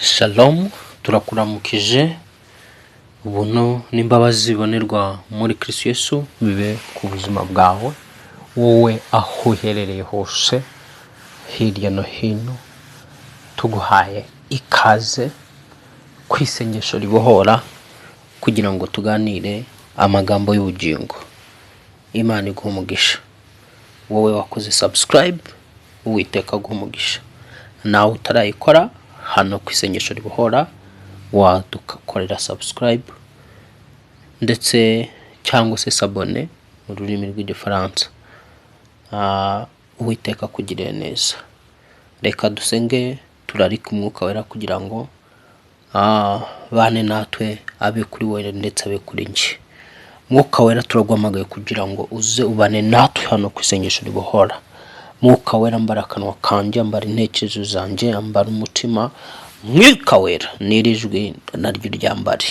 Shalom, turakuramukije. Ubuntu n'imbabazi bibonerwa muri Kristo Yesu bibe ku buzima bwawe, wowe aho uherereye hose hirya no hino. Tuguhaye ikaze ku isengesho ribohora kugira ngo tuganire amagambo y'ubugingo. Imana iguha umugisha. Wowe wakoze subscribe, Uwiteka aguha umugisha. Nawe utarayikora, hano ku isengesho ribohora wadukorera subscribe ndetse cyangwa se s'abonner mu rurimi rw'Igifaransa. Uwiteka akugirire neza. Reka dusenge, turarike Umwuka Wera kugira ngo bane natwe, abe kuri wowe ndetse abe kuri njye. Mwuka Wera, turaguhamagaye kugira ngo uze ubane natwe hano ku isengesho ribohora. Mwuka Wera, ambara akanwa kanjye, ambara intekerezo zanjye, ambara umutima. Mwuka Wera, n'iri jwi naryo ryambare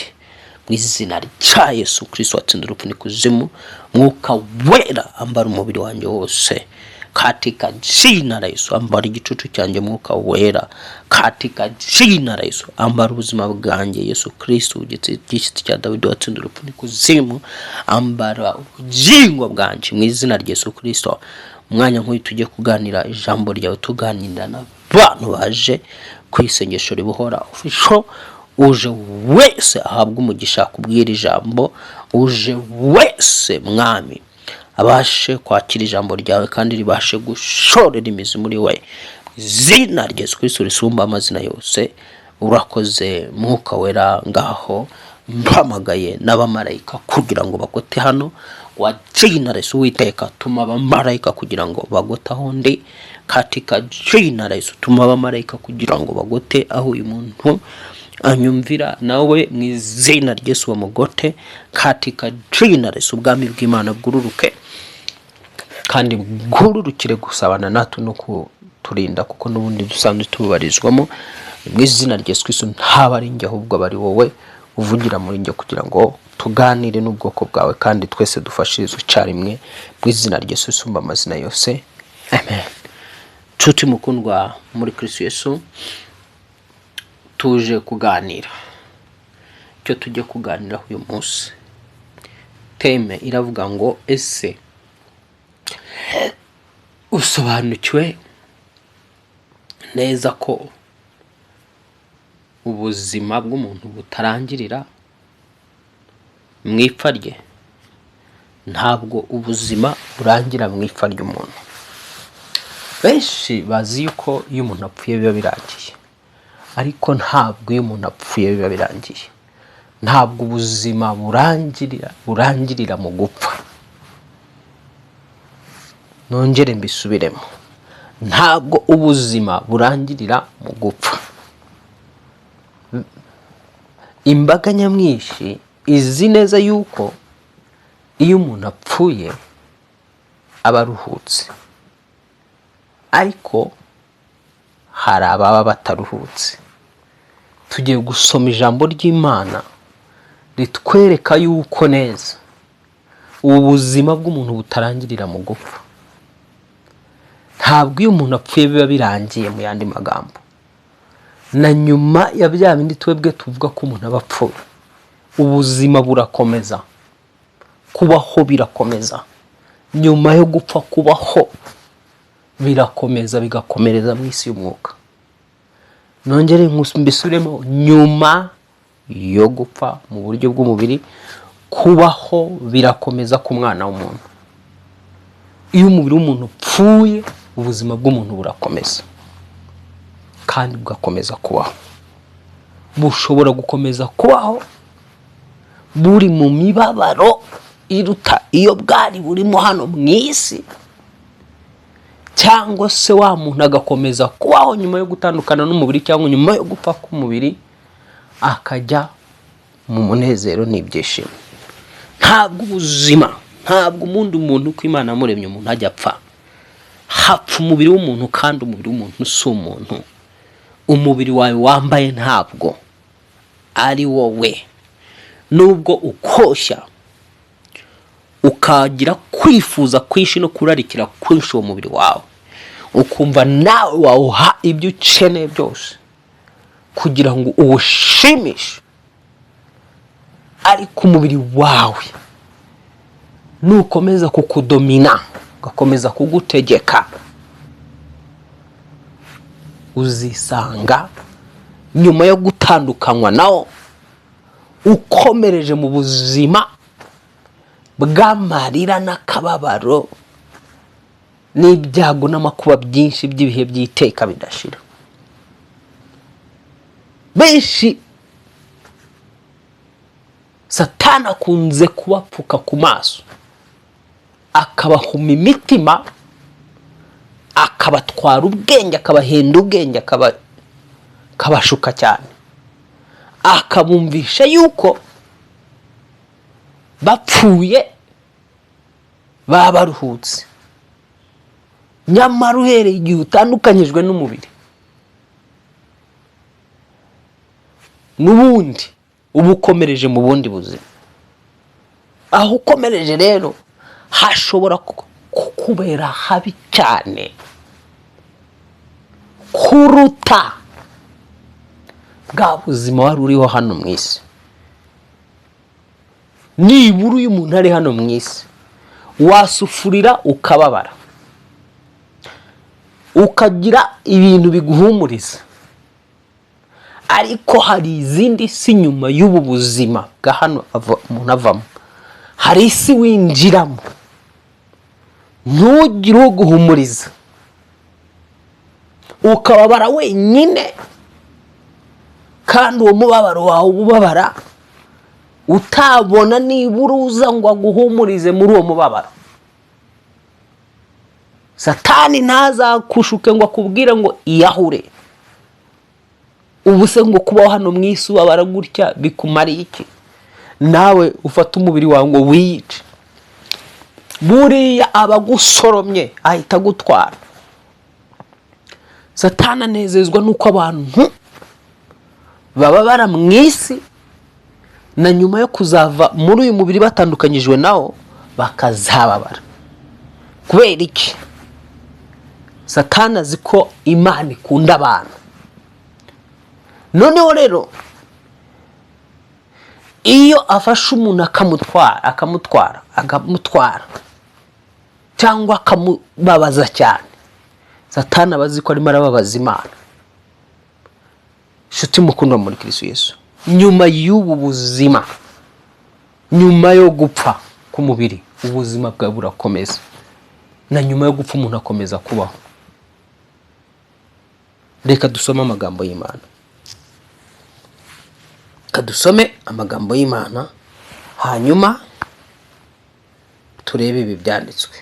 mu izina rya Yesu Kristo watsinze urupfu n'ikuzimu. Mwuka Wera, ambara umubiri wanjye wose katika jina la Yesu. Ambara igicucu cyanjye, Mwuka Wera, katika jina la Yesu. Ambara ubuzima bwanjye, Yesu Kristo, igishyitsi cya Dawidi watsinze urupfu n'ikuzimu. Ambara ubugingo bwanjye mu izina rya Yesu Kristo. Umwanya nk'uyu tujye kuganira ijambo ryawe, tuganira n'abantu baje ku isengesho ribohora official. Uje wese ahabwa umugisha kubwira ijambo. Uje wese, Mwami, abashe kwakira ijambo ryawe kandi ribashe gushorera imizi muri we, izina rya Yesu Kristo risumba amazina yose. Urakoze, Mwuka Wera. Ngaho mpamagaye n'abamarayika kugira ngo bagote hano wa jina la Yesu. Uwiteka, tuma abamarayika kugira ngo bagote aho ndi katika jina la Yesu. Tuma abamarayika kugira ngo bagote aho uyu muntu anyumvira nawe, mu izina rya Yesu bamugote katika jina la Yesu. Ubwami bw'Imana bwururuke kandi bwururukire gusabana natwe no kuturinda, kuko n'ubundi dusanzwe tububarizwamo. Mu izina rya Yesu Kristo, ntaba ari njye ahubwo aba ari wowe uvugira muri njye kugira ngo tuganire n'ubwoko bwawe kandi twese dufashirizwe icyarimwe, mu izina rya Yesu usumba amazina yose, amen. Nshuti mukundwa muri Kristo Yesu, tuje kuganira. Icyo tujye kuganiraho uyu munsi, thème iravuga ngo: ese usobanukiwe neza ko ubuzima bw'umuntu butarangirira mu ipfa rye? Ntabwo ubuzima burangira mu ipfa ry'umuntu. Benshi bazi yuko iyo umuntu apfuye biba birangiye, ariko ntabwo iyo umuntu apfuye biba birangiye. Ntabwo ubuzima burangirira mu gupfa. Nongere mbisubiremo: ntabwo ubuzima burangirira mu gupfa. Imbaga nyamwinshi izi neza yuko iyo umuntu apfuye aba aruhutse, ariko hari ababa bataruhutse. Tugiye gusoma ijambo ry'Imana ritwereka yuko neza ubu buzima bw'umuntu butarangirira mu gupfa. Ntabwo iyo umuntu apfuye biba birangiye. Mu yandi magambo, na nyuma ya bya bindi twebwe tuvuga ko umuntu aba apfuye, ubuzima burakomeza, kubaho birakomeza. Nyuma yo gupfa, kubaho birakomeza, bigakomereza mu isi y'umwuka. Nongere mbisubiremo: nyuma yo gupfa mu buryo bw'umubiri, kubaho birakomeza ku mwana w'umuntu. Iyo umubiri w'umuntu upfuye, ubuzima bw'umuntu burakomeza kandi bugakomeza kubaho. Bushobora gukomeza kubaho buri mu mibabaro iruta iyo bwari burimo hano mu isi, cyangwa se wa muntu agakomeza kubaho nyuma yo gutandukana n'umubiri cyangwa nyuma yo gupfa k'umubiri, akajya mu munezero n'ibyishimo. Ntabwo ubuzima, ntabwo ubundi umuntu uko Imana yamuremye, umuntu ajya apfa. Hapfa umubiri w'umuntu, kandi umubiri w'umuntu si umuntu. Umubiri wawe wambaye ntabwo ari wowe. Nubwo ukoshya, ukagira kwifuza kwinshi no kurarikira kwinshi uwo mubiri wawe, ukumva nawe wawuha ibyo ukeneye byose. Kugira ngo uwushimishe. Ariko umubiri wawe nukomeza kukudomina, ugakomeza kugutegeka, uzisanga nyuma yo gutandukanywa nawo ukomereje mu buzima bw'amarira n'akababaro n'ibyago n'amakuba byinshi by'ibihe by'iteka bidashira. Benshi Satani akunze kubapfuka ku maso, akabahuma imitima, akabatwara ubwenge, akabahenda ubwenge, akabashuka cyane, akabumvisha yuko bapfuye baba baruhutse. Nyamara uhereye igihe utandukanyijwe n'umubiri, n'ubundi uba ukomereje mu bundi buzima. Aho ukomereje rero hashobora kukubera habi cyane kuruta bwa buzima wari uriho hano mu isi. Nibura uyu muntu ari hano mu isi, wasufurira, ukababara, ukagira ibintu biguhumuriza, ariko hari izindi si nyuma y'ubu buzima bwa hano umuntu avamo. Hari isi winjiramo ntugire uwo guhumuriza, ukababara wenyine, kandi uwo mubabaro wawe uba ubabara utabona nibura uza ngo aguhumurize muri uwo mubabaro. Satani ntazakushuke ngo akubwire ngo iyahure. Ubu se ngo kubaho hano mu isi ubabara gutya bikumariye iki? Nawe ufate umubiri wawe ngo wiyice. Buriya abagusoromye ahita agutwara. Satani anezezwa n'uko abantu bababara mu isi, na nyuma yo kuzava muri uyu mubiri batandukanyijwe nawo bakazababara. Kubera iki? Satani azi ko Imana ikunda abantu. Noneho rero iyo afashe umuntu akamutwara, akamutwara, akamutwara, cyangwa akamubabaza cyane, Satani aba azi ko arimo arababaza Imana. Inshuti mukundwa muri Kirisitu Yesu, nyuma y'ubu buzima, nyuma yo gupfa k'umubiri, ubuzima bwawe burakomeza. Na nyuma yo gupfa umuntu akomeza kubaho. Reka dusome amagambo y'Imana. Reka dusome amagambo y'Imana, hanyuma turebe ibi byanditswe.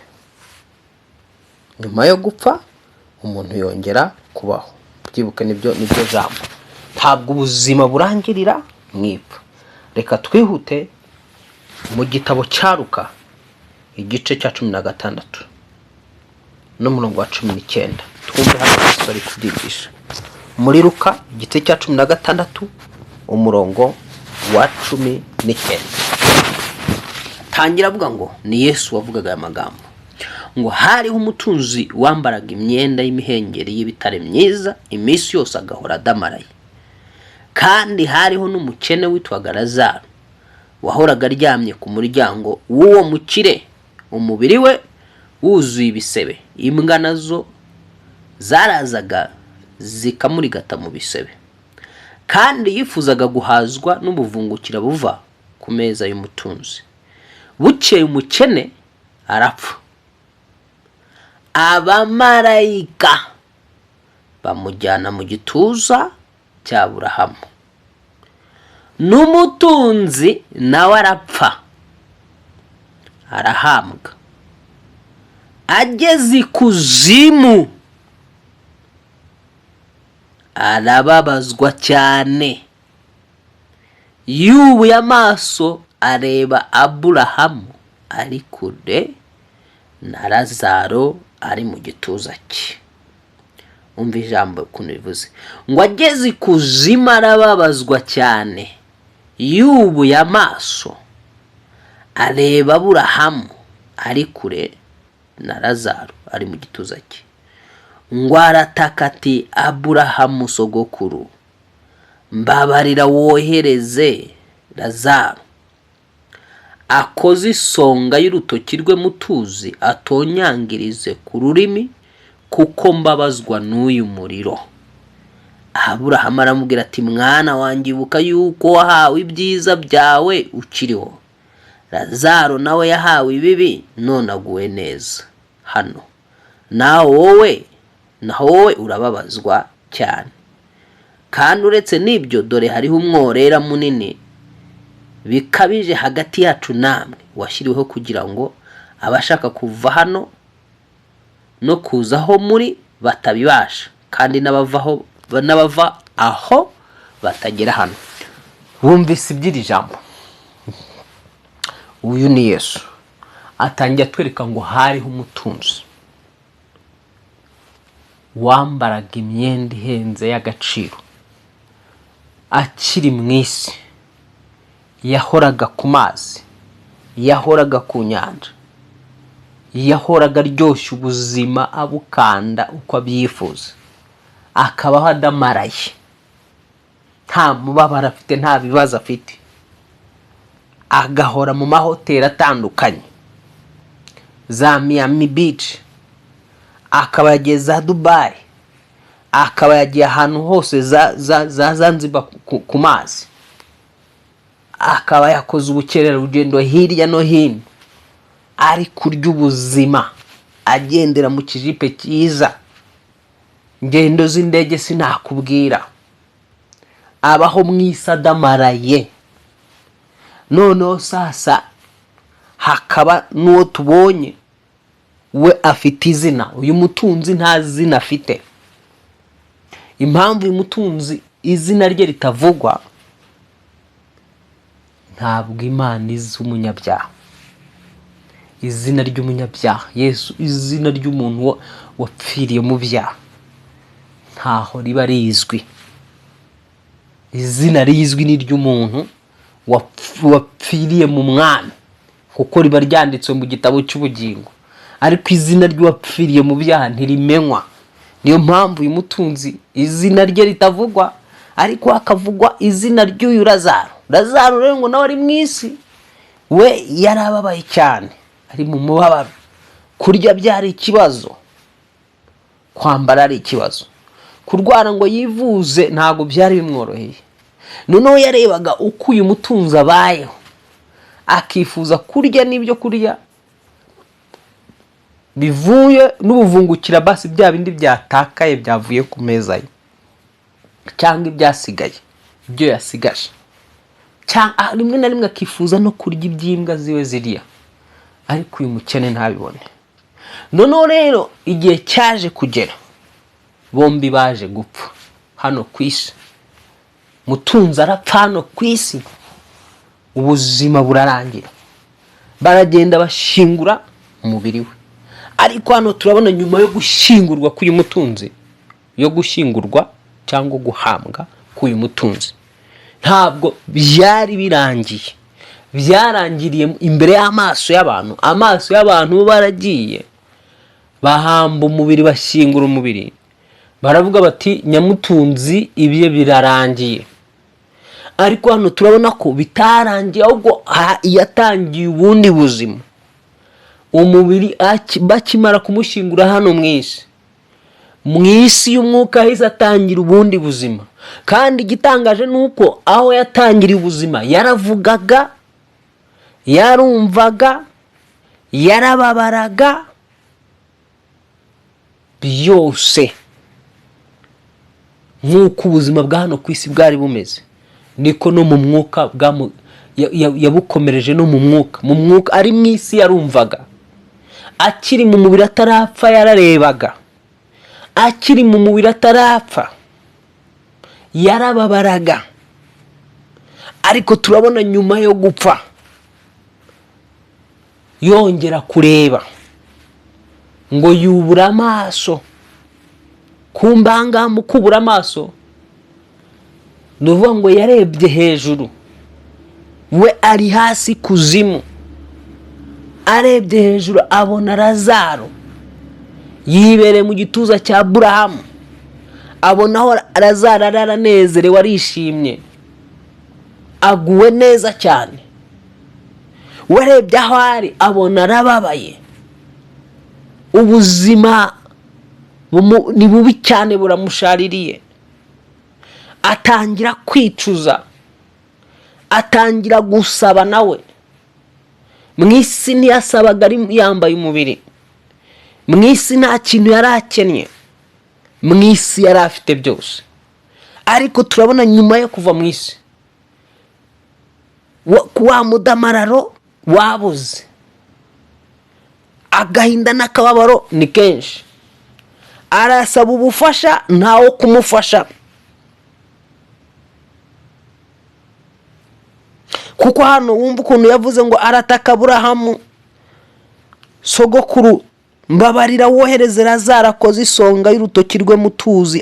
Nyuma yo gupfa umuntu yongera kubaho. Byibuke, nibyo jambo. Ntabwo ubuzima burangirira mu ipfa. Reka twihute mu gitabo cya Luka, igice cya 16 n'umurongo wa 19, twumve hano Yesu ari kubyigisha. Muri Luka igice cya 16, umurongo wa 19, tangira avuga ngo, ni Yesu wavugaga aya magambo, ngo hariho umutunzi wambaraga imyenda y'imihengeri y'ibitare myiza, iminsi yose agahora adamaraye. Kandi hariho n'umukene witwaga Lazaro, wahoraga aryamye ku muryango w'uwo mukire, umubiri we wuzuye ibisebe, imbwa nazo zarazaga zikamurigata mu bisebe. Kandi yifuzaga guhazwa n'ubuvungukira buva ku meza y'umutunzi. Bukeye umukene arapfa, abamarayika bamujyana mu gituza cya Burahamu. N'umutunzi nawe arapfa, arahambwa. Ageze ikuzimu arababazwa cyane, yubuye amaso areba Aburahamu ari kure na Lazaro ari mu gituza cye. Umva ijambo ukuntu bivuze, ngo ageze ikuzimu arababazwa cyane, yubuye amaso areba Aburahamu ari kure na Lazaro ari mu gituza cye, ngo arataka ati: "Aburahamu sogokuru." Mbabarira wohereze Lazaro akoze isonga y'urutoki rwe mu tuzi, atonyangirize ku rurimi, kuko mbabazwa n'uyu muriro. Aburahamu aramubwira ati: "Mwana wanjye, ibuka yuko wahawe ibyiza byawe ukiriho, Lazaro nawe yahawe ibibi, none aguwe neza hano, nawe wowe naho wowe urababazwa cyane. Kandi uretse n'ibyo, dore hariho umworera munini bikabije hagati yacu namwe, washyiriweho kugira ngo abashaka kuva hano no kuza aho muri batabibasha, kandi n'abavaho n'abava aho batagera hano." Wumvise iby'iri jambo? Uyu ni Yesu atangiye atwereka ngo hariho umutunzi wambaraga imyenda ihenze y'agaciro akiri mu isi, yahoraga ku mazi, yahoraga ku nyanja, yahoraga aryoshya ubuzima, abukanda uko abyifuza, akabaho adamaraye, nta mubabaro afite, nta bibazo afite, agahora mu mahoteli atandukanye, za Miami Beach, akaba yagiye za Dubai, akaba yagiye ahantu hose za Zanzibar ku mazi, akaba yakoze ubukerarugendo hirya no hino, ari kurya ubuzima, agendera mu kijipe cyiza, ingendo z'indege sinakubwira, abaho mu isi adamaraye. Noneho sasa hakaba n'uwo tubonye, we afite izina. Uyu mutunzi nta zina afite. Impamvu uyu mutunzi izina rye ritavugwa, ntabwo Imana izi umunyabyaha. Izina ry'umunyabyaha, Yesu, izina ry'umuntu wapfiriye mu byaha ntaho riba rizwi. Izina rizwi ni iry'umuntu wapfiriye mu Mwami, kuko riba ryanditswe mu gitabo cy'ubugingo, ariko izina ry'uwapfiriye mu byaha ntirimenywa. Niyo mpamvu uyu mutunzi izina rye ritavugwa, ariko hakavugwa izina ry'uyu Lazaro. Lazaro rero ngo nawe ari mu isi, we yarababaye cyane, ari mu mubabaro, kurya byari ikibazo, kwambara ari ikibazo, kurwara ngo yivuze ntabwo byari bimworoheye. Noneho yarebaga uko uyu mutunzi abayeho, akifuza kurya n'ibyo kurya bivuye n'ubuvungukira, basi bya bindi byatakaye byavuye ku meza ye, cyangwa ibyasigaye, ibyo yasigaje, cyangwa rimwe na rimwe akifuza no kurya iby'imbwa ziwe ziriya, ariko uyu mukene ntabibone. Noneho rero igihe cyaje kugera, bombi baje gupfa hano ku isi. Mutunzi arapfa hano ku isi, ubuzima burarangira, baragenda bashyingura umubiri we. Ariko hano turabona nyuma yo gushyingurwa k'uyu mutunzi, yo gushyingurwa cyangwa guhambwa k'uyu mutunzi, ntabwo byari birangiye. Byarangiriye imbere y'amaso y'abantu. Amaso y'abantu bo baragiye bahamba umubiri, bashyingura umubiri, baravuga bati: "Nyamutunzi ibye birarangiye." Ariko hano turabona ko bitarangiye, ahubwo yatangiye ubundi buzima. Umubiri bakimara kumushyingura hano mu isi, mu isi y'umwuka ahise atangira ubundi buzima. Kandi igitangaje ni uko aho yatangiriye ubuzima yaravugaga, yarumvaga, yarababaraga, byose nk'uko ubuzima bwa hano ku isi bwari bumeze, niko no mu mwuka yabukomereje no mu mwuka. Mu mwuka ari mu isi yarumvaga, akiri mu mubiri atarapfa yararebaga, akiri mu mubiri atarapfa yarababaraga. Ariko turabona nyuma yo gupfa yongera kureba, ngo yubura amaso. Ku mbanga mu kubura amaso ni ukuvuga ngo yarebye hejuru, we ari hasi kuzimu, arebye hejuru abona Lazaro yibereye mu gituza cya Burahamu. Abona aho Lazaro aranezerewe, arishimye, aguwe neza cyane. Warebye aho ari, abona arababaye, ubuzima ni bubi cyane, buramushaririye. Atangira kwicuza, atangira gusaba. Nawe mu isi ntiyasabaga ari yambaye umubiri, mu isi nta kintu yari akennye, mu isi yari afite byose. Ariko turabona nyuma yo kuva mu isi, wa mudamararo wabuze, agahinda n'akababaro ni kenshi. Arasaba ubufasha, ntawo kumufasha, kuko hano wumva ukuntu yavuze ngo arataka: "Aburahamu sogokuru, mbabarira wohereze Lazaro akoze isonga y'urutoki rwe mu tuzi,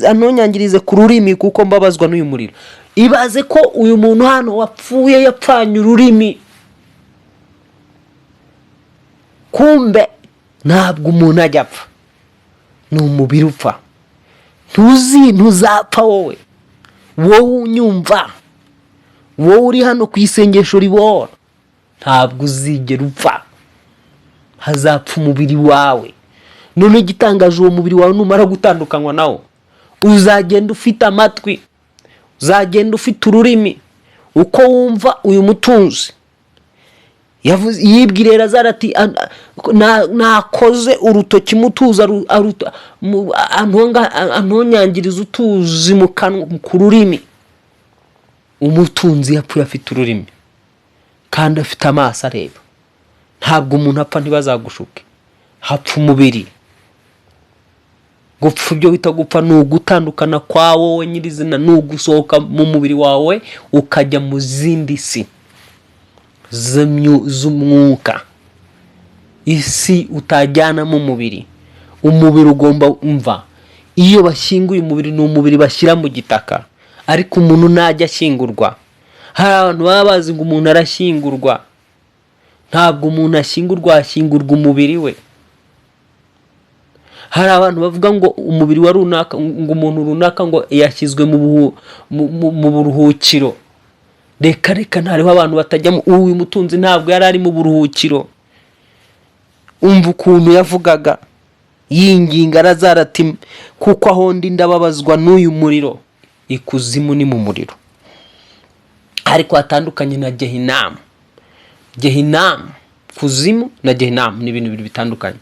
antonyangirize ku rurimi, kuko mbabazwa n'uyu muriro." Ibaze ko uyu muntu hano wapfuye yapfanye ururimi. Kumbe ntabwo umuntu ajya apfa, ni umubiri upfa. Ntuzi, ntuzapfa wowe, wowe unyumva, wowe uri hano ku isengesho ribohora, ntabwo uzigera upfa. Hazapfa umubiri wawe. None igitangaje, uwo mubiri wawe numara gutandukanywa nawo, uzagenda ufite amatwi, uzagenda ufite ururimi. Uko wumva uyu mutunzi yibwiriye Lazaro ati: "Nakoze urutoki mutuzi, antonyangiriza utuzi mu kanwa, ku rurimi." Umutunzi yapfuye afite ururimi kandi afite amaso areba. Ntabwo umuntu apfa, ntibazagushuke, hapfa umubiri. Gupfa, ibyo bita gupfa, ni ugutandukana kwa wowe nyirizina, ni ugusohoka mu mubiri wawe ukajya mu zindi si z'umwuka, isi utajyanamo umubiri. Umubiri ugomba umva, iyo bashyinguye umubiri, ni umubiri bashyira mu gitaka, ariko umuntu ntajya ashyingurwa. Hari abantu baba bazi ngo umuntu arashyingurwa. Ntabwo umuntu ashyingurwa, hashyingurwa umubiri we. Hari abantu bavuga ngo umubiri wa runaka, ngo umuntu runaka ngo yashyizwe mu buruhukiro. Reka reka, ntariho abantu batajya. Uyu mutunzi ntabwo yari ari mu buruhukiro. Umva ukuntu yavugaga yinginga Lazaro ati: "Kuko aho ndi ndababazwa n'uyu muriro." Ikuzimu ni mu muriro, ariko hatandukanye na Gehinamu. Gehinamu, kuzimu na Gehinamu ni ibintu bibiri bitandukanye.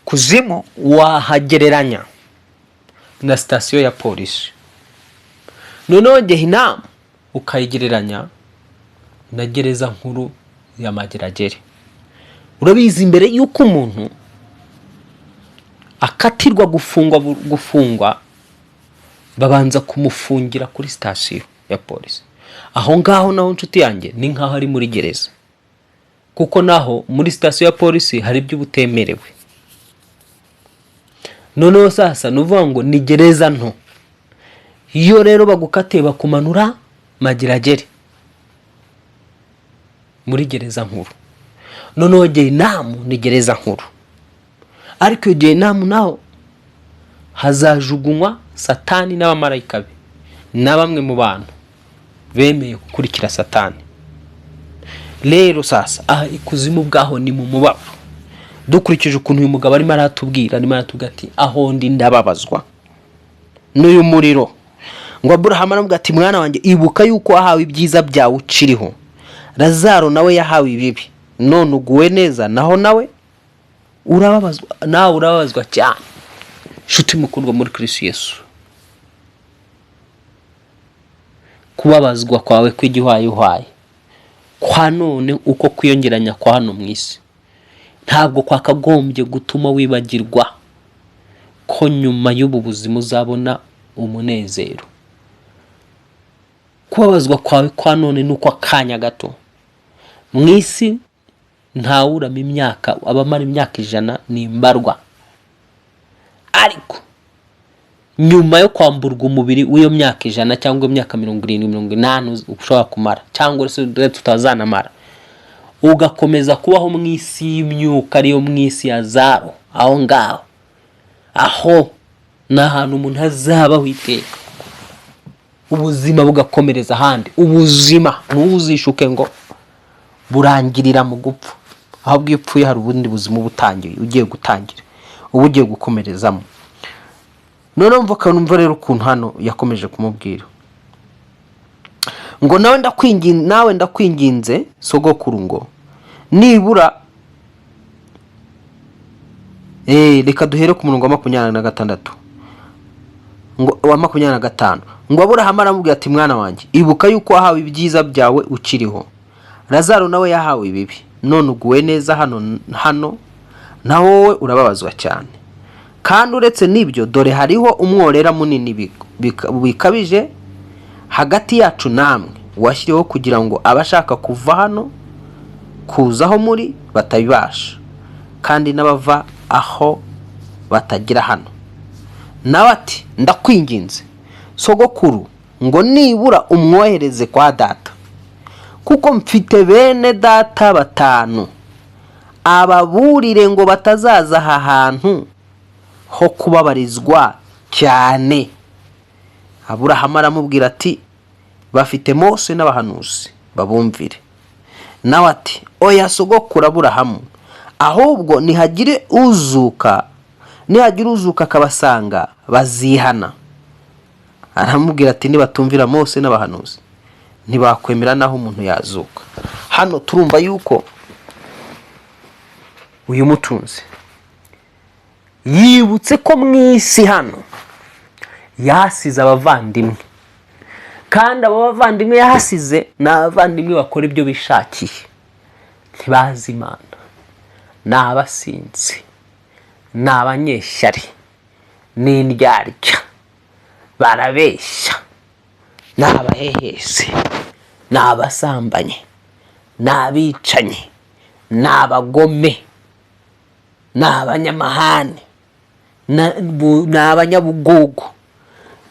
Kuzimu wahagereranya na sitasiyo ya polisi, noneho Gehinamu ukayigereranya na gereza nkuru ya Mageragere. Urabizi, mbere y'uko umuntu akatirwa gufungwa, babanza kumufungira kuri sitasiyo ya polisi. Aho ngaho naho, nshuti yanjye, ni nk'aho ari muri gereza, kuko naho muri sitasiyo ya polisi hari ibyo uba utemerewe. Noneho sasa ni ukuvuga ngo ni gereza nto. Iyo rero bagukatiye, bakumanura Mageragere muri gereza nkuru. Noneho Gehinamu ni gereza nkuru, ariko iyo Gehinamu naho hazajugunywa Satani n'abamarayika be na bamwe mu bantu bemeye gukurikira Satani. Rero sasa aha ikuzimu bwaho ni mu mubabaro. Dukurikije ukuntu uyu mugabo arimo aratubwira, arimo aratubwira ati: "Aho ndi ndababazwa n'uyu muriro." Ngo Aburahamu aramubwira ati: "Mwana wanjye, ibuka yuko wahawe ibyiza byawe ukiriho, Lazaro nawe yahawe ibibi, none uguwe neza, naho nawe urababazwa, nawe urababazwa cyane." Nshuti mukundwa muri Kirisitu Yesu, kubabazwa kwawe kw'igihwayihwayi kwa none, uko kwiyongeranya kwa hano mu isi, ntabwo kwakagombye gutuma wibagirwa ko nyuma y'ubu buzima uzabona umunezero. Kubabazwa kwawe kwa none ni ukw'akanya gato. Mu isi ntawurama imyaka, abamara imyaka 100 ni mbarwa, ariko nyuma yo kwamburwa umubiri w'iyo myaka 100 cyangwa imyaka 70, 80 ushobora kumara, cyangwa se tutazanamara, ugakomeza kubaho mu isi y'imyuka, ariyo mu isi ya zaro, aho ngaho aho Ni ahantu umuntu azabaho iteka, ubuzima bugakomereza ahandi. Ubuzima ntuzishuke ngo burangirira mu gupfa, ahubwo iyo upfuye hari ubundi buzima uba utangiye, ugiye gutangira, uba ugiye gukomerezamo. Noneho mva numva rero ukuntu hano yakomeje kumubwira ngo: Nawe ndakwinginze, sogokuru, ngo nibura reka duhere ku murongo wa 26, ngo wa 25, ngo: Aburahamu aramubwira ati: 'Mwana wanjye, ibuka yuko wahawe ibyiza byawe ukiriho, Lazaro nawe yahawe ibibi. None uguwe neza hano, naho wowe urababazwa cyane. Kandi uretse n'ibyo, dore hariho umworera munini bikabije hagati yacu namwe, washyiriweho kugira ngo abashaka kuva hano kuza aho muri batabibasha, kandi n'abava aho batagera hano.' Nawe ati: 'Ndakwinginze, sogokuru, ngo nibura umwohereze kwa data, kuko mfite bene data batanu, ababurire ngo batazaza aha hantu ho kubabarizwa cyane.' Aburahamu aramubwira ati: 'Bafite Mose n'abahanuzi, babumvire.' Nawe ati: 'Oya, sogokuru Aburahamu, ahubwo nihagira uzuka akabasanga bazihana.' Aramubwira ati: 'Nibatumvira Mose n'abahanuzi, ntibakwemera n'aho umuntu yazuka.'" Hano turumva yuko uyu mutunzi yibutse ko mu isi hano yahasize abavandimwe, kandi abo bavandimwe yahasize ni abavandimwe bakora ibyo bishakiye, ntibazi Imana, ni abasinzi, ni abanyeshyari, ni indyarya, barabeshya, ni abahehesi, ni abasambanyi, ni abicanyi, ni abagome, ni abanyamahane, ni abanyabugugu.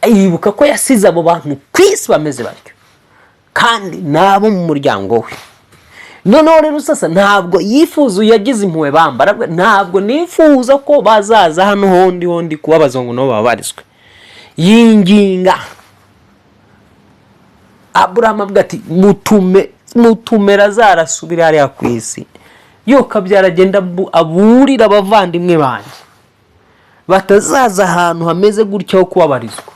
Yibuka ko yasize abo bantu ku isi bameze batyo, kandi ni abo mu muryango we. Noneho rero sasa ntabwo yifuza, yagize impuhwe bamba, aravuga: "Ntabwo nifuza ko bazaza hano hondi kubabaza ngo nabo bababarizwe." Yinginga Aburahamu, avuga ati: "Mutume, mutume Lazaro asubire hariya ku isi, yokabyara agenda aburira abavandimwe banjye batazaza ahantu hameze gutya ho kubabarizwa.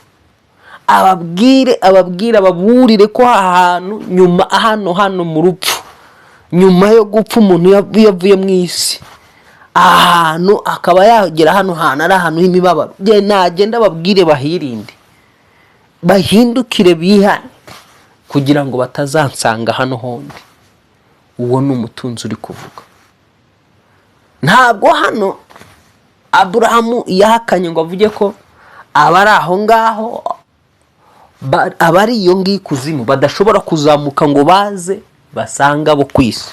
Ababwire, ababwire, ababurire ko aha hantu nyuma hano mu rupfu, nyuma yo gupfa, umuntu iyo avuye mu isi, ahantu akaba yagera hano hantu ari ahantu h'imibabaro. Nagenda ababwire bahirinde, bahindukire, bihane, kugira ngo batazansanga hano hondi." Uwo ni umutunzi uri kuvuga. Ntabwo hano Aburahamu yahakanye ngo avuge ko abari aho ngaho, abari iyo ngiyo ikuzimu, badashobora kuzamuka ngo baze basange abo ku isi.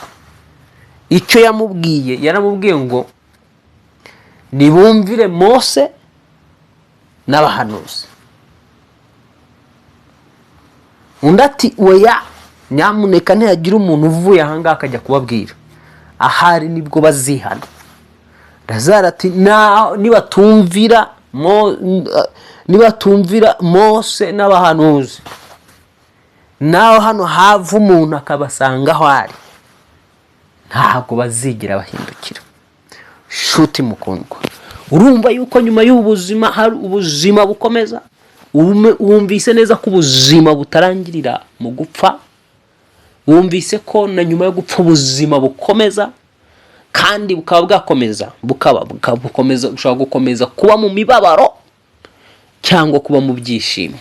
Icyo yamubwiye, yaramubwiye ngo nibumvire Mose n'abahanuzi. Undi ati: "Oya, nyamuneka, ntihagira umuntu uvuye ahangaha akajya kubabwira, ahari nibwo bazihana." Lazaro ati: "Nibatumvira Mose n'abahanuzi, naho hano hava umuntu akabasanga aho ari, ntabwo bazigera bahindukira." Shuti mukundwa, urumva yuko nyuma y'ubu buzima hari ubuzima bukomeza. Wumvise neza ko ubuzima butarangirira mu gupfa. Wumvise ko na nyuma yo gupfa ubuzima bukomeza, kandi bukaba bwakomeza, bukaba bukomeza, bushobora gukomeza kuba mu mibabaro cyangwa kuba mu byishimo,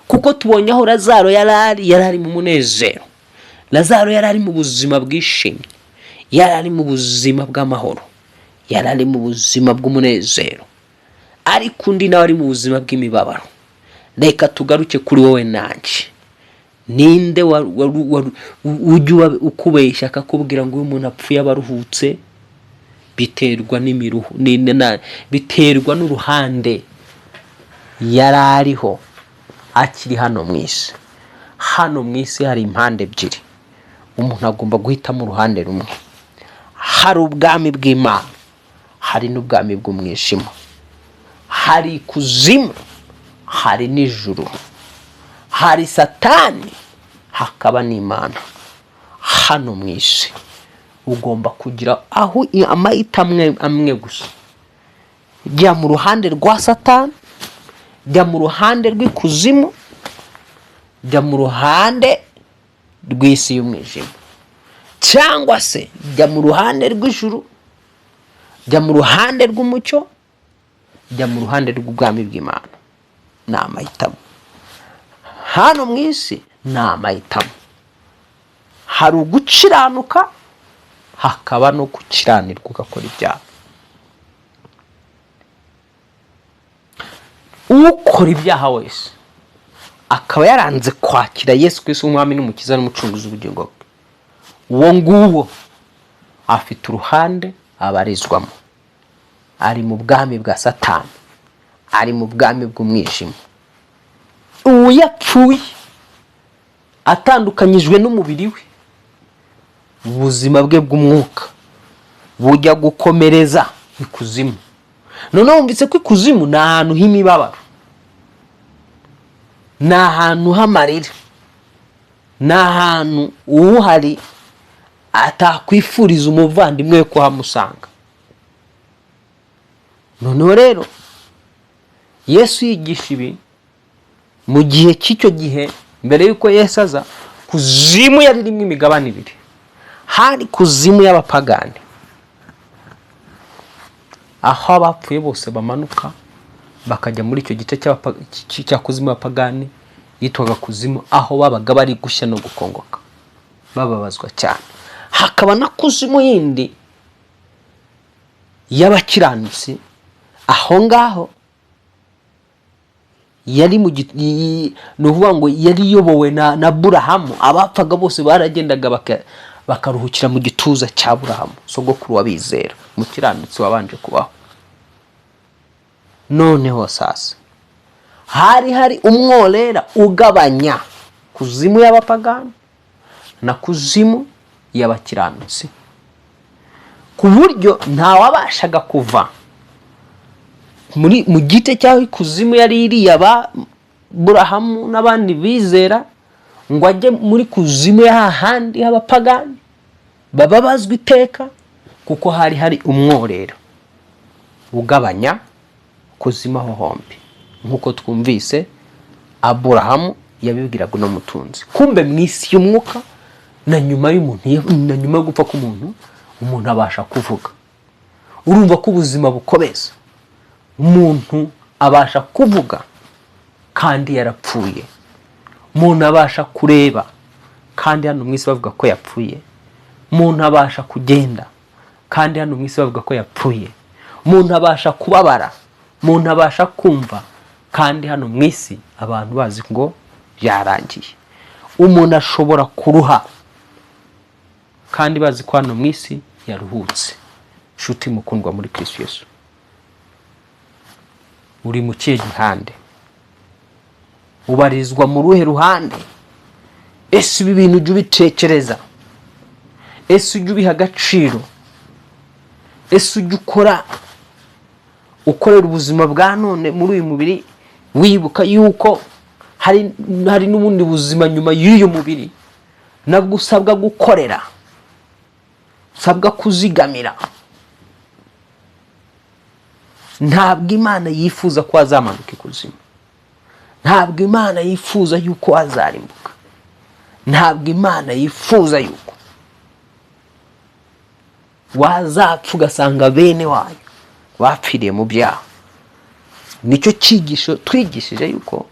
kuko tubonye aho Lazaro yari ari. Yari ari mu munezero. Lazaro yari ari mu buzima bwishimye, yari ari mu buzima bw'amahoro, yari ari mu buzima bw'umunezero, ariko undi nawe ari mu buzima bw'imibabaro. Reka tugaruke kuri wowe nanjye. Ninde ujya ukubeshya akakubwira ngo iyo umuntu apfuye aba aruhutse? Biterwa n'imiruho, biterwa n'uruhande yari ariho akiri hano mu isi. Hano mu isi hari impande ebyiri, umuntu agomba guhitamo uruhande rumwe. Hari ubwami bw'Imana, hari n'ubwami bw'umwijima. Hari ikuzimu, hari n'ijuru, hari Satani, hakaba n'Imana. Hano mu isi ugomba kugira aho amahitamo amwe gusa: jya mu ruhande rwa Satani, jya mu ruhande rw'ikuzimu, jya mu ruhande rw'isi y'umwijima, cyangwa se jya mu ruhande rw'ijuru, jya mu ruhande rw'umucyo, jya mu ruhande rw'ubwami bw'Imana. Ni amahitamo. Hano mu isi ni amahitamo. Hari ugukiranuka, hakaba no gukiranirwa ugakora ibyaha. Ukora ibyaha wese akaba yaranze kwakira Yesu Kristo umwami n'umukiza n'umucunguzi w'ubugingo bwe, uwo nguwo afite uruhande abarizwamo. Ari mu bwami bwa Satani, ari mu bwami bw'umwijima. Uwo yapfuye atandukanyijwe n'umubiri we, ubuzima bwe bw'umwuka bujya gukomereza ikuzimu. Noneho wumvise ko ikuzimu ni ahantu h'imibabaro, ni ahantu h'amarira, ni ahantu uwuhari atakwifuriza umuvandimwe we kuhamusanga. Noneho rero Yesu yigisha ibi mu gihe cy'icyo gihe. Mbere y'uko Yesu aza, kuzimu yari irimo imigabane ibiri. Hari kuzimu y'abapagani, aho abapfuye bose bamanuka bakajya muri icyo gice cya kuzimu y'abapagani, yitwaga kuzimu, aho babaga bari gushya no gukongoka, bababazwa cyane. Hakaba na kuzimu yindi y'abakiranutsi. Aho ngaho yari mu ni ukuvuga ngo yari iyobowe na Burahamu. Abapfaga bose baragendaga bakaruhukira mu gituza cya Burahamu, sogokuru w'abizera, umukiranutsi wabanje kubaho. Noneho sasa hari hari umworera ugabanya kuzimu y'abapagani na kuzimu y'abakiranutsi, ku buryo ntawabashaga kuva muri mu gice cy'aho ikuzimu yari iriya ba Burahamu n'abandi bizera ngo ajye muri kuzimu ya hahandi h'abapagani baba bazwi iteka, kuko hari hari umworera ugabanya kuzimu aho hombi, nk'uko twumvise Aburahamu yabibwiraga uno mutunzi. Kumbe mu isi y'umwuka, na nyuma y'umuntu, na nyuma yo gupfa k'umuntu, umuntu abasha kuvuga. Urumva ko ubuzima bukomeza. Umuntu abasha kuvuga kandi yarapfuye. Umuntu abasha kureba kandi hano mu isi bavuga ko yapfuye. Umuntu abasha kugenda kandi hano mu isi bavuga ko yapfuye. Umuntu abasha kubabara, umuntu abasha kumva kandi hano mu isi abantu bazi ngo byarangiye. Umuntu ashobora kuruha kandi bazi ko hano mu isi yaruhutse. Nshuti mukundwa muri Kristo Yesu, uri mu kihe gihande? Ubarizwa mu ruhe ruhande? Ese ibi bintu ujya ubitekereza? Ese ujya ubiha agaciro? Ese ujya ukora, ukorera ubuzima bwa none muri uyu mubiri, wibuka yuko hari n'ubundi buzima nyuma y'uyu mubiri, nabwo usabwa gukorera, usabwa kuzigamira? Ntabwo Imana yifuza ko wazamanuka ikuzimu. Ntabwo Imana yifuza yuko wazarimbuka. Ntabwo Imana yifuza yuko wazapfa ugasanga bene wayo bapfiriye mu byaha. Nicyo cyigisho twigishije, yuko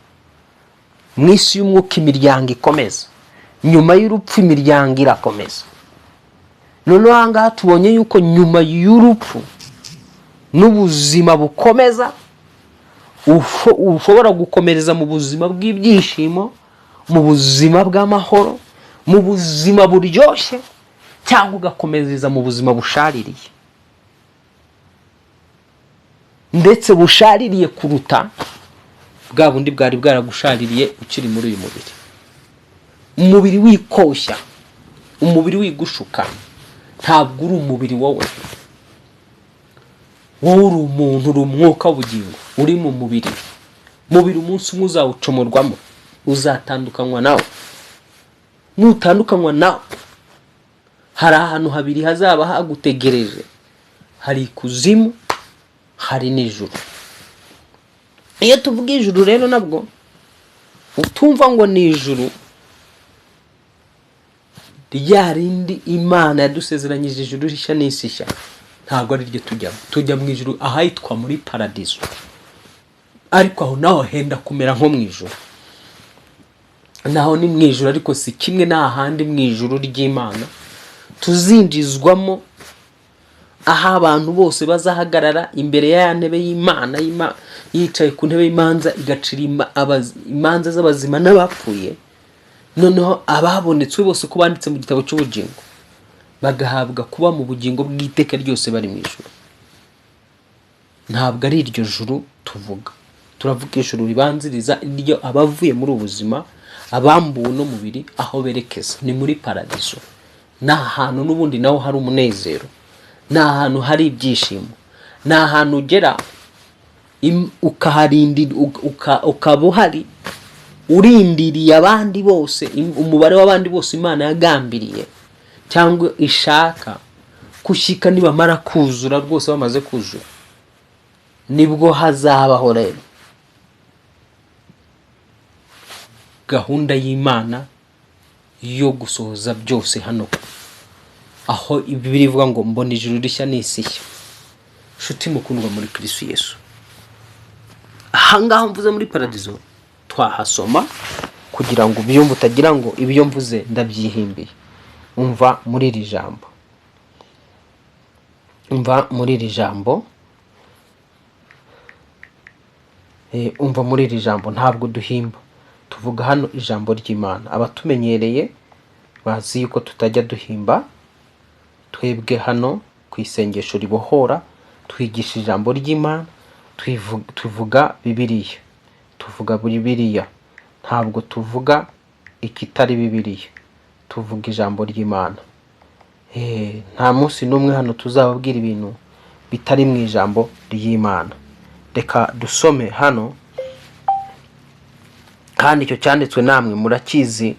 mu isi y'umwuka imiryango ikomeza. Nyuma y'urupfu imiryango irakomeza. Noneho aha ngaha tubonye yuko nyuma y'urupfu n'ubuzima bukomeza, ushobora gukomereza mu buzima bw'ibyishimo, mu buzima bw'amahoro, mu buzima buryoshye, cyangwa ugakomereza mu buzima bushaririye, ndetse bushaririye kuruta bwa bundi bwari bwaragushaririye ukiri muri uyu mubiri. Umubiri wikoshya, umubiri wigushuka, ntabwo uri umubiri wowe. Wowe uri umuntu, uri umwuka w'ubugingo uri mu mubiri. Mubiri umunsi umwe uzawucomorwamo, uzatandukanywa nawe. Nutandukanywa nawe, hari ahantu habiri hazaba hagutegereje: hari ikuzimu, hari n'ijuru. Iyo tuvuga ijuru rero, nabwo utumva ngo ni ijuru rya rindi Imana yadusezeranyije, ijuru rishya n'isi nshya, ntabwo ari ryo tujyamo. Tujya mu ijuru ahitwa muri paradizo, ariko aho naho henda kumera nko mu ijuru. Naho ni mu ijuru, ariko si kimwe n'ahandi mu ijuru ry'Imana tuzinjizwamo, aho abantu bose bazahagarara imbere ya ntebe y'Imana, yicaye ku ntebe y'imanza, igacira imanza z'abazima n'abapfuye. Noneho ababonetswe bose ko banditse mu gitabo cy'ubugingo bagahabwa kuba mu bugingo bw'iteka ryose bari mu ijuru. Ntabwo ari iryo juru tuvuga. Turavuga ijuru ribanziriza iryo, abavuye muri ubu buzima, abambuwe n'umubiri, aho berekeza ni muri paradiso. Ni ahantu n'ubundi naho hari umunezero, ni ahantu hari ibyishimo, ni ahantu ugera ukaharindira, ukaba uhari urindiriye abandi bose, umubare w'abandi bose Imana yagambiriye cyangwa ishaka gushyika. Nibamara kuzura rwose, bamaze kuzura, nibwo hazabaho rero gahunda y'Imana yo gusohoza byose hano, aho Bibiliya ivuga ngo: "Mbona ijuru rishya n'isi nshya." Nshuti mukundwa muri Kristo Yesu, ahangaha mvuze muri paradizo twahasoma kugira ngo ubyumve, utagira ngo ibyo mvuze ndabyihimbiye. Umva muri iri jambo, umva muri iri jambo, umva muri iri jambo. Ntabwo duhimba, tuvuga hano ijambo ry'Imana. Abatumenyereye bazi yuko tutajya duhimba. Twebwe hano ku Isengesho Ribohora twigisha ijambo ry'Imana, tuvuga Bibiliya, tuvuga Bibiliya, ntabwo tuvuga ikitari Bibiliya, tuvuga ijambo ry'Imana. Nta munsi n'umwe hano tuzababwira ibintu bitari mu ijambo ry'Imana. Reka dusome hano, kandi icyo cyanditswe namwe murakizi.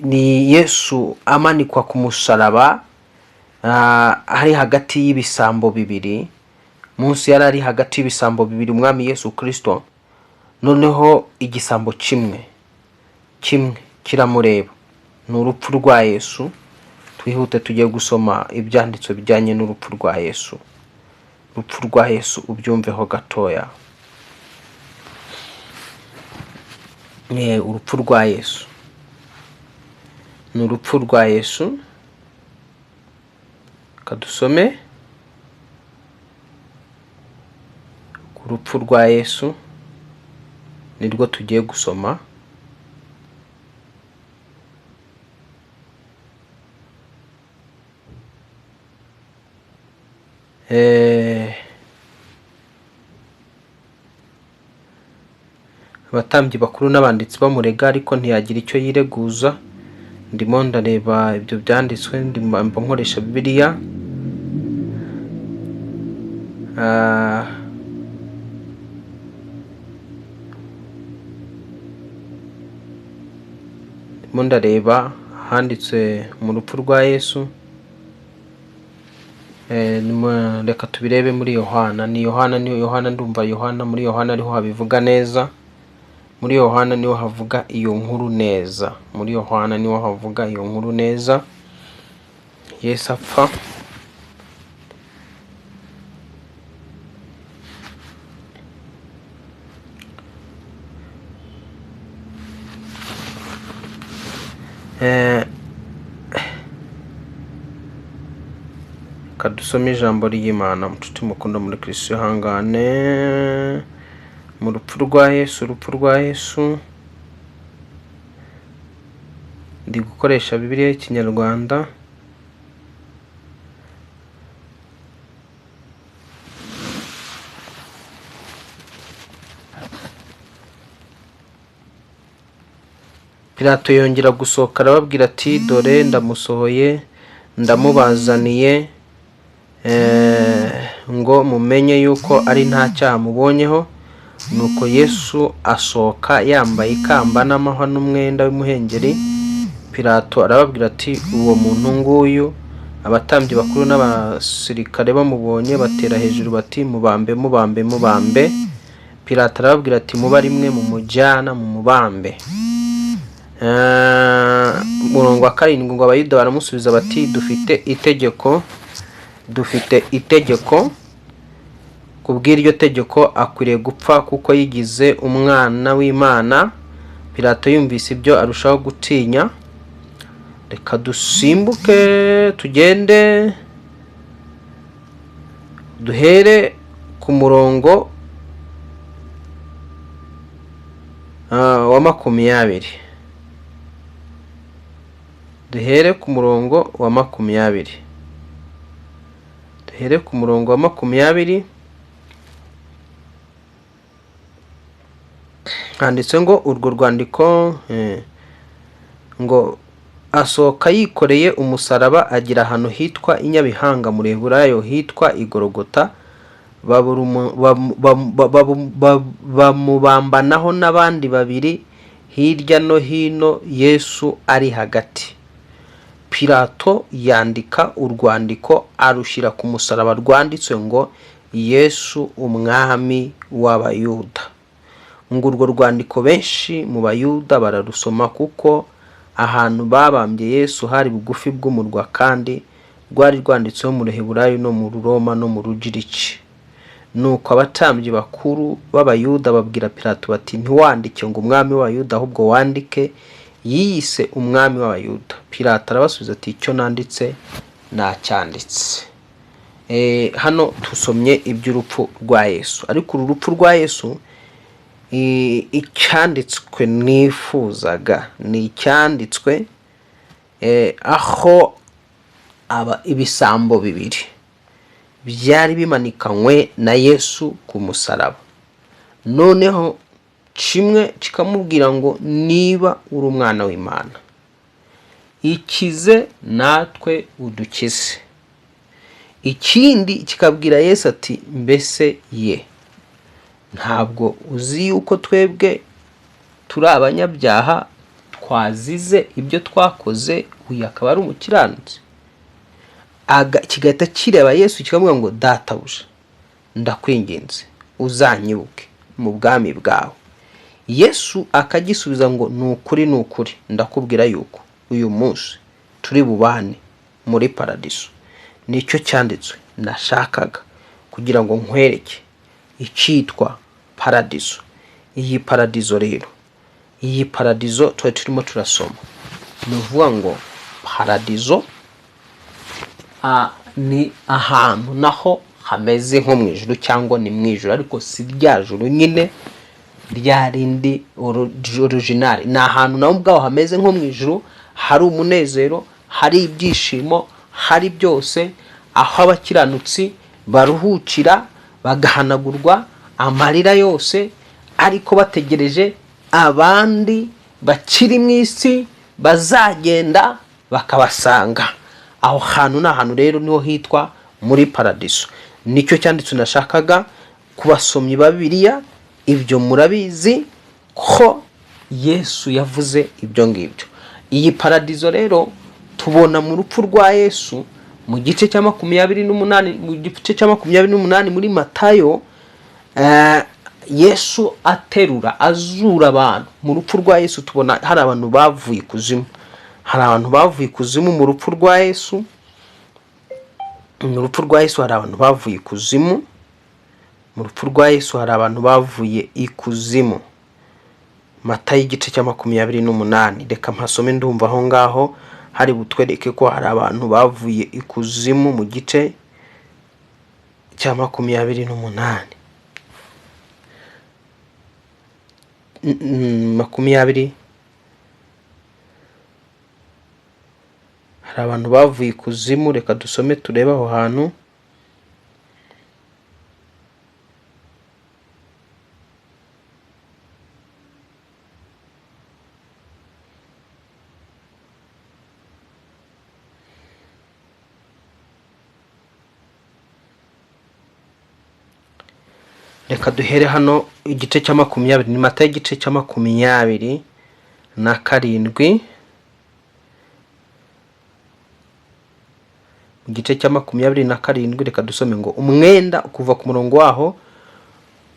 Ni Yesu amanikwa ku musaraba, ari hagati y'ibisambo bibiri. Munsi yari ari hagati y'ibisambo bibiri, Umwami Yesu Kirisito. Noneho igisambo kimwe kiramureba. Ni urupfu rwa Yesu. Twihute, tugiye gusoma ibyanditswe bijyanye n'urupfu rwa Yesu. Urupfu rwa Yesu ubyumveho gatoya. Urupfu rwa Yesu ni urupfu rwa Yesu. Reka dusome ku rupfu rwa Yesu, nirwo tugiye gusoma. Abatambyi bakuru n'abanditsi bamurega, ariko ntiyagira icyo yireguza. Ndimo ndareba ibyo byanditswe, ndimo mba nkoresha Bibiliya. Ndimo ndareba ahanditse mu rupfu rwa Yesu. Reka tubirebe muri Yohana. Ni Yohana, ni Yohana, ndumva Yohana, muri Yohana ariho habivuga neza. Muri Yohana niho havuga iyo nkuru neza. Muri Yohana niho havuga iyo nkuru neza, Yesu apfa. Reka dusome ijambo ry'Imana. Mucuti mukunda muri Kristo, ihangane. Mu rupfu rwa Yesu, urupfu rwa Yesu, ndi gukoresha Bibiliya y'Ikinyarwanda. Pilato yongera gusohoka, arababwira ati: "Dore ndamusohoye, ndamubazaniye." ngo mumenye yuko ari nta cyaha mubonyeho. Nuko Yesu asohoka yambaye ikamba n'amahwa n'umwenda w'imuhengeri. Pilato arababwira ati uwo muntu nguyu. Abatambyi bakuru n'abasirikare bamubonye batera hejuru bati mubambe, mubambe, mubambe. Pilato arababwira ati muba rimwe mumujyana mumubambe. Umurongo wa 7 ngo Abayuda baramusubiza bati dufite itegeko, dufite itegeko, kubw'iryo tegeko akwiriye gupfa kuko yigize umwana w'Imana. Pilato yumvise ibyo arushaho gutinya. Reka dusimbuke tugende duhere ku murongo wa 20. Duhere ku murongo wa 20. Duhere ku murongo wa 20. Handitse ngo urwo rwandiko ngo asohoka yikoreye umusaraba agira ahantu hitwa Inyabihanga mu Reheburayo hitwa Igorogota, bamubambanaho n'abandi babiri hirya no hino, Yesu ari hagati. Pilato yandika urwandiko arushyira ku musaraba rwanditswe ngo Yesu umwami w'Abayuda. Ngo urwo rwandiko benshi mu Bayuda bararusoma kuko ahantu babambye Yesu hari bugufi bw'umurwa, kandi rwari rwanditseho mu Reheburayo no mu Ruroma no mu Rugiriki. Nuko abatambyi bakuru b'Abayuda babwira Pilato bati ntiwandike ngo umwami w'Abayuda, ahubwo wandike yiyise umwami w'Abayuda. Pilato arabasubiza ati icyo nanditse nacyanditse. Hano tusomye iby'urupfu rwa Yesu, ariko uru rupfu rwa Yesu icyanditswe nifuzaga ni icyanditswe aho aba ibisambo bibiri byari bimanikanywe na Yesu ku musaraba. Noneho kimwe kikamubwira ngo niba uri umwana w'Imana ikize natwe udukize. Ikindi kikabwira Yesu ati mbese ye ntabwo uzi yuko twebwe turi abanyabyaha twazize ibyo twakoze, uyu akaba ari umukiranutsi. Kigahita kireba Yesu kikamubwira ngo databuja ndakwinginze uzanyibuke mu bwami bwawe. Yesu akagisubiza ngo ni ukuri, ni ukuri ndakubwira yuko uyu munsi turi bubane muri paradiso. Nicyo cyanditswe nashakaga kugira ngo nkwereke icyitwa paradiso. Iyi paradiso rero, iyi paradiso twari turimo turasoma, ni ukuvuga ngo paradiso ni ahantu naho hameze nko mu ijuru cyangwa ni mu ijuru, ariko si rya juru nyine rya rindi original. Ni ahantu naho ubwaho hameze nko mu ijuru, hari umunezero, hari ibyishimo, hari byose, aho abakiranutsi baruhukira bagahanagurwa amarira yose, ariko bategereje abandi bakiri mu isi bazagenda bakabasanga. Aho hantu ni ahantu rero niho hitwa muri paradiso. Nicyo cyanditswe nashakaga ku basomyi ba Bibiliya. Ibyo murabizi ko Yesu yavuze ibyo ngibyo. Iyi paradiso rero tubona mu rupfu rwa Yesu mu gice cya 28, mu gice cya 28 muri Matayo, Yesu aterura azura abantu. Mu rupfu rwa Yesu tubona hari abantu bavuye ikuzimu, hari abantu bavuye ikuzimu mu rupfu rwa Yesu. Mu rupfu rwa Yesu hari abantu bavuye ikuzimu. Mu rupfu rwa Yesu hari abantu bavuye ikuzimu. Matayo igice cya 28, reka mpasome ndumva aho ngaho hari butwereke ko hari abantu bavuye ikuzimu mu gice cya 28. 20. Hari abantu bavuye ikuzimu, reka dusome turebe aho hantu. Reka duhere hano igice cya 20, ni Matayo igice cya 27. Mu gice cya 27, reka dusome ngo umwenda kuva ku murongo waho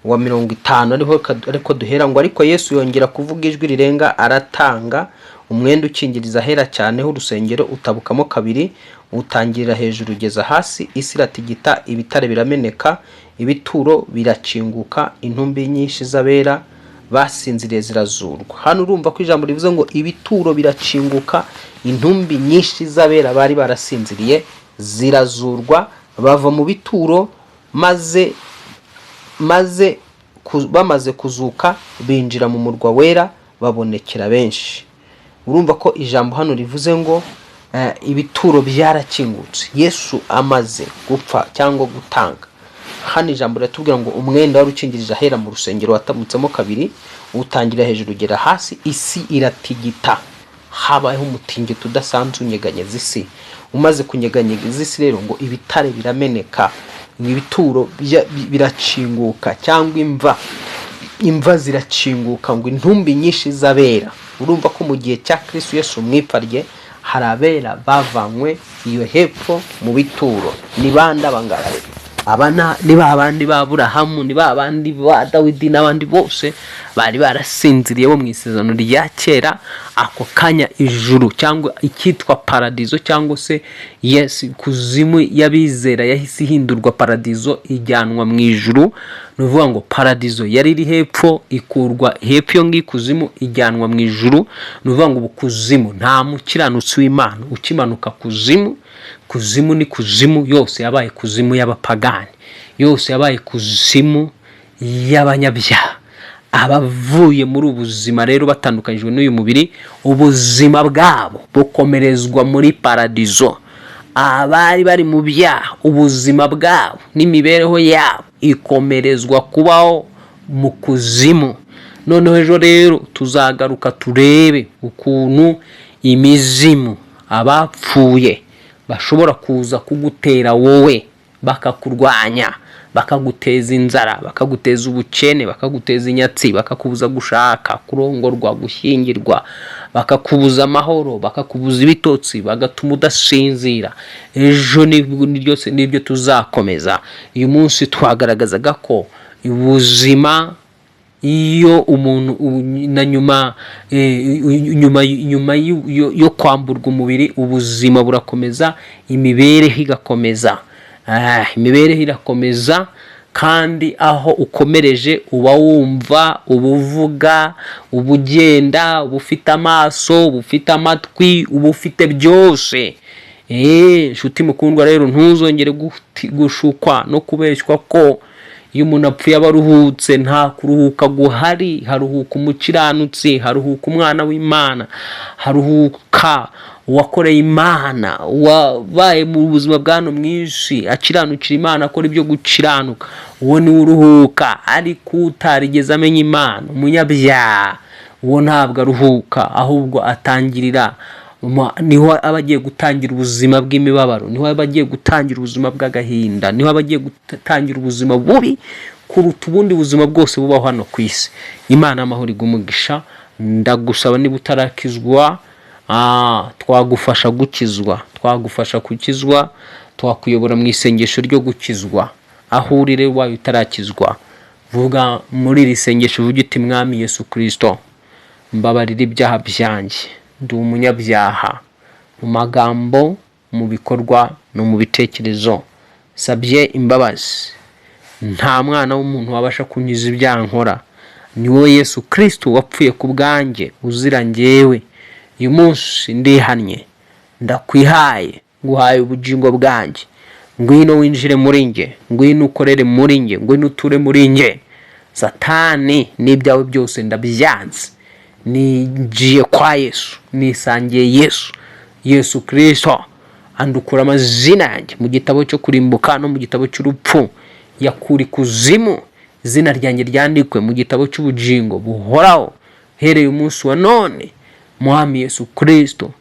wa 50 ariho ariko duhera ngo: "Ariko Yesu yongera kuvuga ijwi rirenga, aratanga, umwenda ukingiriza ahera cyane h'urusengero utabukamo kabiri, utangirira hejuru ugeza hasi. Isi iratigita, ibitare birameneka, ibituro birakinguka, intumbi nyinshi z'abera basinziriye zirazurwa." Hano urumva ko ijambo rivuze ngo ibituro birakinguka, intumbi nyinshi z'abera bari barasinziriye zirazurwa, bava mu bituro, maze bamaze kuzuka binjira mu murwa wera, babonekera benshi. Urumva ko ijambo hano rivuze ngo ibituro byarakingutse Yesu amaze gupfa cyangwa gutanga. Hano ijambo riratubwira ngo umwenda wari ukingirije ahera mu rusengero watamutsemo kabiri, utangira hejuru ugera hasi, isi iratigita, habayeho umutingito udasanzwe unyeganyeza isi. Umaze kunyeganyeza isi rero, ngo ibitare birameneka, ngo ibituro birakinguka cyangwa imva zirakinguka, ngo intumbi nyinshi z'abera. Urumva ko mu gihe cya Kristo Yesu, mu ipfa rye, hari abera bavanywe iyo hepfo mu bituro. Ni bande abangaba rero? Aba ni ba bandi ba Aburahamu, ni ba bandi ba Dawidi n'abandi bose bari barasinziriye bo mu isezerano rya kera. Ako kanya ijuru cyangwa icyitwa paradizo, cyangwa se yes, kuzimu y'abizera yahise ihindurwa paradizo, ijyanwa mu ijuru. Ni ukuvuga ngo paradizo yari iri hepfo ikurwa hepfo iyo ngiyo ikuzimu, ijyanwa mu ijuru. Ni ukuvuga ngo ubu kuzimu nta mukiranutsi w'Imana ukimanuka kuzimu. Kuzimu ni kuzimu, yose yabaye kuzimu y'abapagani, yose yabaye kuzimu y'abanyabyaha. Abavuye muri ubu buzima rero batandukanyijwe n'uyu mubiri, ubuzima bwabo bukomerezwa muri paradizo. Abari bari mu byaha, ubuzima bwabo n'imibereho yabo ikomerezwa kubaho mu kuzimu. Noneho ejo rero tuzagaruka turebe ukuntu imizimu, abapfuye, bashobora kuza kugutera wowe, bakakurwanya, bakaguteza inzara, bakaguteza ubukene, bakaguteza inyatsi, bakakubuza gushaka, kurongorwa, gushyingirwa, bakakubuza amahoro, bakakubuza ibitotsi, bagatuma udasinzira. Ejo nibyo tuzakomeza. Uyu munsi twagaragazaga ko ubuzima, iyo umuntu na nyuma yo kwamburwa umubiri, ubuzima burakomeza, imibereho igakomeza. Imibereho irakomeza, kandi aho ukomereje uba wumva, uba uvuga, uba ugenda, uba ufite amaso, uba ufite amatwi, uba ufite byose. Nshuti mukundwa rero, ntuzongere gushukwa no kubeshywa ko iyo umuntu apfuye aba aruhutse. Nta kuruhuka guhari. Haruhuka umukiranutsi, haruhuka umwana w'Imana, haruhuka uwakoreye Imana, wabaye mu buzima bwa hano mu isi akiranukira Imana, akora ibyo gukiranuka, uwo niwe uruhuka. Ariko utarigeze amenya Imana, umunyabyaha, uwo ntabwo aruhuka, ahubwo atangirira niho aba agiye gutangira ubuzima bw'imibabaro, niho aba agiye gutangira ubuzima bw'agahinda, niho aba agiye gutangira ubuzima bubi kuruta ubundi buzima bwose bubaho hano ku isi. Imana amahoro igumugisha. Ndagusaba, niba utarakizwa, twagufasha gukizwa, twagufasha gukizwa, twakuyobora mu isengesho ryo gukizwa. Aho uri rero, wayo utarakizwa, vuga muri iri sengesho, uvuge uti: "Mwami Yesu Kirisito, mbabarira ibyaha byanjye. Ndi umunyabyaha mu magambo, mu bikorwa no mu bitekerezo. Sabye imbabazi. Nta mwana w'umuntu wabasha kunkiza ibyaha nkora, ni wowe Yesu Kirisito wapfuye ku bwanjye uzira njyewe. Uyu munsi ndihannye, ndakwihaye, nguhaye ubugingo bwanjye. Ngwino winjire muri njye, ngwino ukorere muri njye, ngwino uture muri njye. Satani n'ibyawe byose ndabyanze. Ninjiye kwa Yesu, nisangiye Yesu. Yesu Kirisito, andukura amazina yanjye mu gitabo cyo kurimbuka no mu gitabo cy'urupfu, yakura ikuzimu, izina ryanjye ryandikwe mu gitabo cy'ubugingo buhoraho hereye umunsi wa none. Mwami Yesu Kirisito,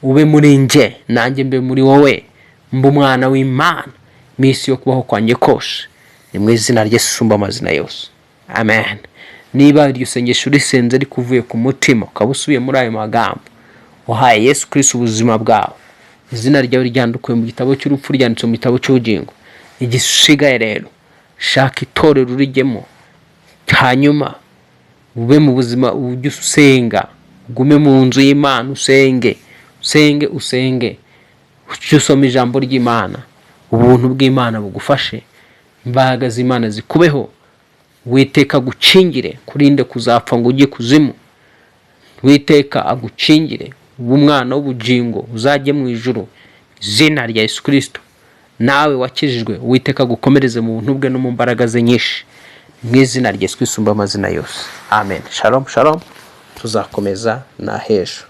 ube muri njye, nanjye mbe muri wowe, mbe umwana w'Imana minsi yo kubaho kwanjye kose." Ni mu izina rye usumba amazina yose, amen. Niba iryo sengesho urisenze ariko uvuye ku mutima, ukaba usubiye muri ayo magambo, uhaye Yesu Kristo ubuzima bwawe, izina ryawe ryandukuye mu gitabo cy'urupfu ryanditse mu gitabo cy'ubugingo. Igisigaye rero, shaka itorero urijyemo, hanyuma ube mu buzima, ujye usenga, ugume mu nzu y'Imana, usenge, usenge, usenge, ujye usoma ijambo ry'Imana. Ubuntu bw'Imana bugufashe, imbaraga z'Imana zikubeho, Uwiteka agukingire, kurinde kuzapfa ngo ujye kuzimu. Uwiteka agukingire, ube umwana w'ubugingo, uzajye mu ijuru, izina rya Yesu Kirisito. Nawe wakijijwe, Uwiteka agukomereze mu buntu bwe no mu mbaraga ze nyinshi, mu izina rya Yesu Kristo usumba amazina yose, amen. Shalom, shalom. Tuzakomeza na hejo.